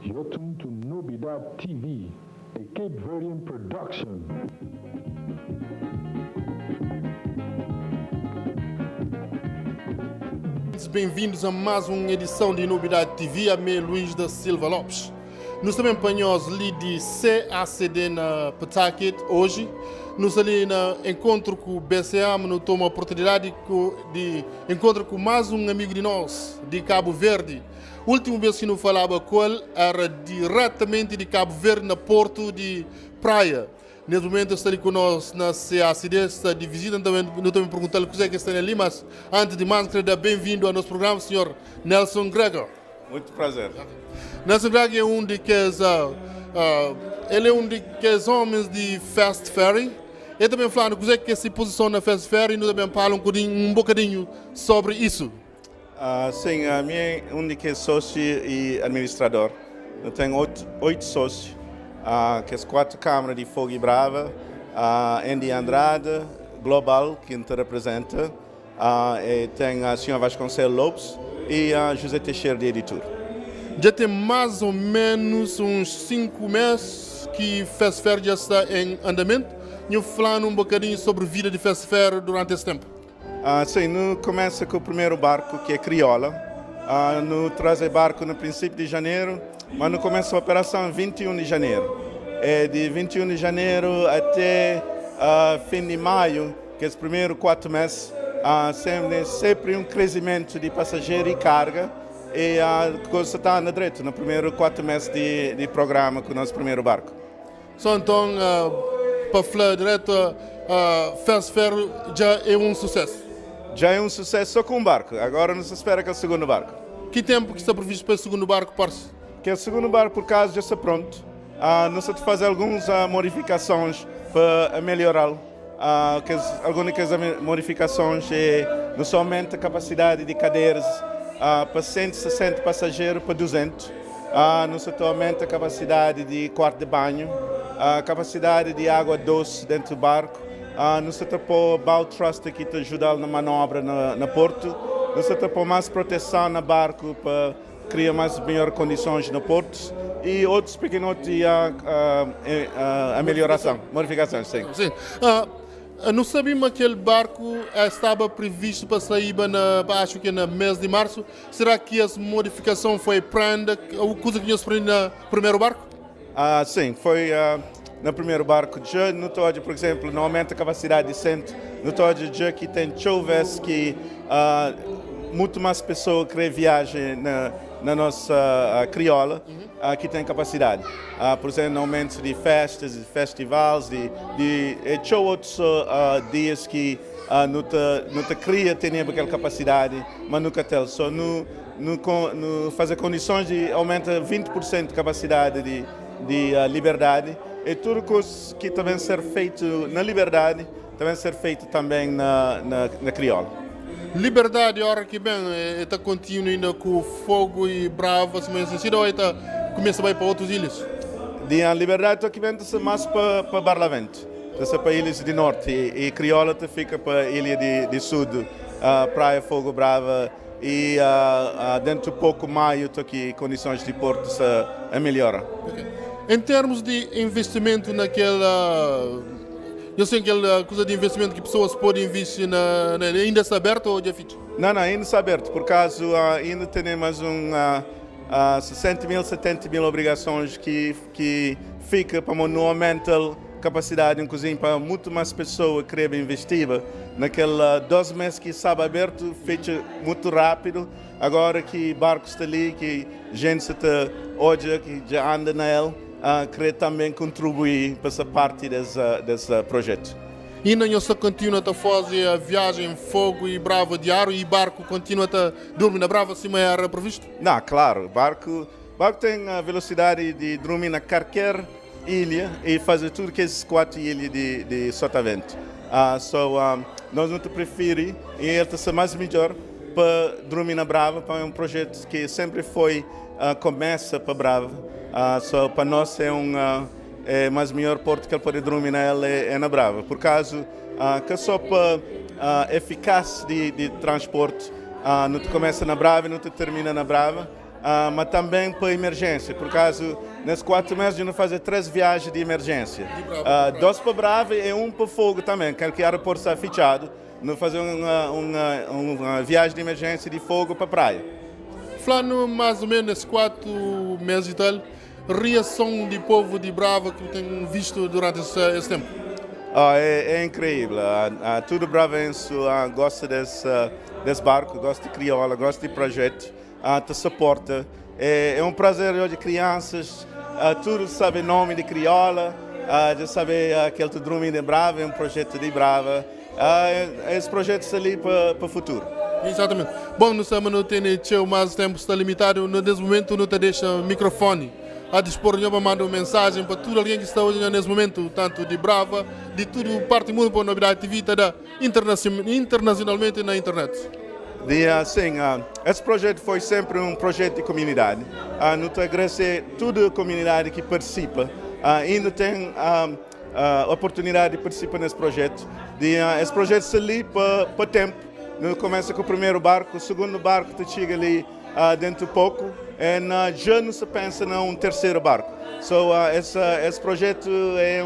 You're tuned to Nobidad TV, a Cape Verdean production. Bem-vindos a mais uma edição de Nobidade TV, a me Luís da Silva Lopes. Nós também apanhamos ali de CACD na Pawtucket hoje. Nós ali na encontro com o BCA, mas não toma a oportunidade de encontro com mais um amigo de nós, de Cabo Verde. Último vez que não falava com ele era diretamente de Cabo Verde, na Porto de Praia. Nesse momento está ali conosco na CACD, está de visita, também não também perguntar o que é que está ali, mas antes de mais, queria dar bem-vindo ao nosso programa, senhor Nelson Gregor. Muito prazer. Nelson Gregor é um de que uh, ele é um de que homens de Fast Ferry. Ele também falando como é que se posiciona na Fast Ferry e nós também fala um bocadinho, um bocadinho sobre isso. Sim, a minha é um de que é sócio e administrador. Eu tenho oito sócios, que é quatro câmaras de Fogo e Brava, Andy Andrade, Global, que te representa, e tem a senhora Vasconcelos Lopes e a José Teixeira de Editor. Já tem mais ou menos uns 5 meses que Fast Ferry já está em andamento. Eu falando um bocadinho sobre a vida de Fast Ferry durante esse tempo. Sim, no começa com o primeiro barco, que é Crioula. No trazer barco no princípio de janeiro, mas no começa a operação em 21 de janeiro. É de 21 de janeiro até fim de maio, que é os primeiros 4 meses, sempre, sempre um crescimento de passageiro e carga. E a coisa está na direita, no primeiro 4 meses de programa com o nosso primeiro barco. Só então, para falar direto, Fast Ferry já é um sucesso. Já é um sucesso só com um barco. Agora não se espera que é o segundo barco. Que tempo que está previsto para o segundo barco, parece? Que é o segundo barco, por acaso, já está pronto. Nós estamos a fazer algumas modificações para melhorá-lo. Que as, algumas modificações é não somente a capacidade de cadeiras para 160 passageiros para 200. Nós aumenta a capacidade de quarto de banho, a capacidade de água doce dentro do barco. Nós pôr bow thruster que te ajuda na manobra na porto. Nós pôr mais proteção no barco para criar mais melhores condições no porto e outros pequenos uh, uh, a melhoração, modificações, sim. Sim. Não sabíamos que aquele barco estava previsto para sair na, acho que no mês de março. Será que essa modificação foi prenda, ou coisa que tinha prende no primeiro barco? Ah, sim, foi no primeiro barco. Já no Todd, por exemplo, não aumenta a capacidade de cento. No Todd, já que tem choves que muito mais pessoas querem viagem na nossa crioula, que tem capacidade. Por exemplo, no aumento de festas, de festivais, de outros dias que não te cria ter aquela capacidade, mas nunca tem. Só no fazer condições de aumenta 20% de capacidade de liberdade e tudo que também ser feito na liberdade também ser feito também na crioula. Liberdade, hora que bem, está continua ainda com fogo e bravo, assim, mas assim, ou está começa a ir para outras ilhas? De a liberdade que vem mais para Barlavento, então para ilhas do norte e Crioula fica para a ilha de sul, Praia Fogo Brava e dentro de pouco maio aqui condições de porto se a melhora. Okay. Em termos de investimento naquela eu sei aquela coisa de investimento que pessoas podem investir na ainda está aberto ou já fica? Não, não, ainda está aberto, por causa ainda temos um 60 mil, 70 mil obrigações que fica para não aumenta capacidade, inclusive para muito mais pessoas querem investir. Naquele 12 meses que estava aberto, fecha muito rápido. Agora que barco está ali, que gente está hoje que já anda nele, querer também contribuir para essa parte desse projeto. E ainda você continua a fazer a viagem Fogo e Brava diário e barco continua a dormir na Brava assim era previsto? Não, claro, barco tem a velocidade de dormir na qualquer ilha e fazer tudo que esses quatro ilhas de Sotavento. So, nós não preferimos e ele está mais melhor para dormir na Brava, para um projeto que sempre foi começa para Brava. So, para nós é um é mais melhor porto que ele pode dormir nela é na Brava. Por causa que só para eficácia de transporte, não te começa na Brava e não te termina na Brava. Ma também pa emergência, por caso nes 4 mês nu faze 3 viagem de emergência. 2 pa Brava e 1 pa Fogo também, kel ki aeroporto sta fitxadu, nu faze un viagem de emergência de Fogo pa Praia. Flanu mais ou menos nesses 4 meses e tal, reação de povo de Brava que tem visto durante esse tempo? É incrível. Tudo bravense gosta desse barco, gosta de Crioula, gosta de projeto, te suporta. É um prazer hoje, crianças, tudo sabe nome de Crioula, já sabe aquele Drummond de Brava, é um projeto de Brava. Esse projeto está ali para o futuro. Exatamente. Bom, no sama não tem mais tempo está limitado, nesse momento não te deixa microfone a dispor para mandar uma mensagem para todo alguém que está hoje nesse momento, tanto de Brava, de tudo parte do mundo para a Novidade TV, tá internacionalmente na internet. Sim, esse projeto foi sempre um projeto de comunidade. Não te agradecer toda a comunidade que participa. Ainda tem a oportunidade de participar nesse projeto. Esse projeto está ali para tempo. Começa com o primeiro barco, o segundo barco te chega ali dentro de pouco, e já não se pensa num terceiro barco. So, esse projeto é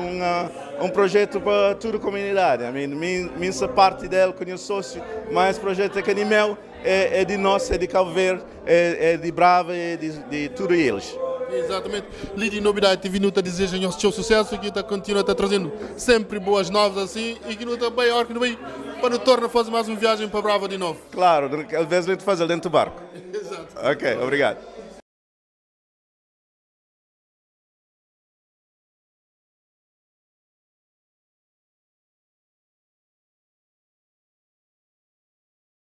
um projeto para toda a comunidade. I mean, minha parte dele com o sócio, mas esse projeto é que é meu, é de nós, é de Cabo Verde, é de Brava, é de tudo eles. Exatamente. Lídia Novidade TV não está deseja o seu sucesso, que está continua a trazendo sempre boas novas assim e que não está bem, hora que não vem para no torno fazer mais uma viagem para Brava de novo. Claro, às vezes a gente faz dentro do barco. Exato. Ok, obrigado.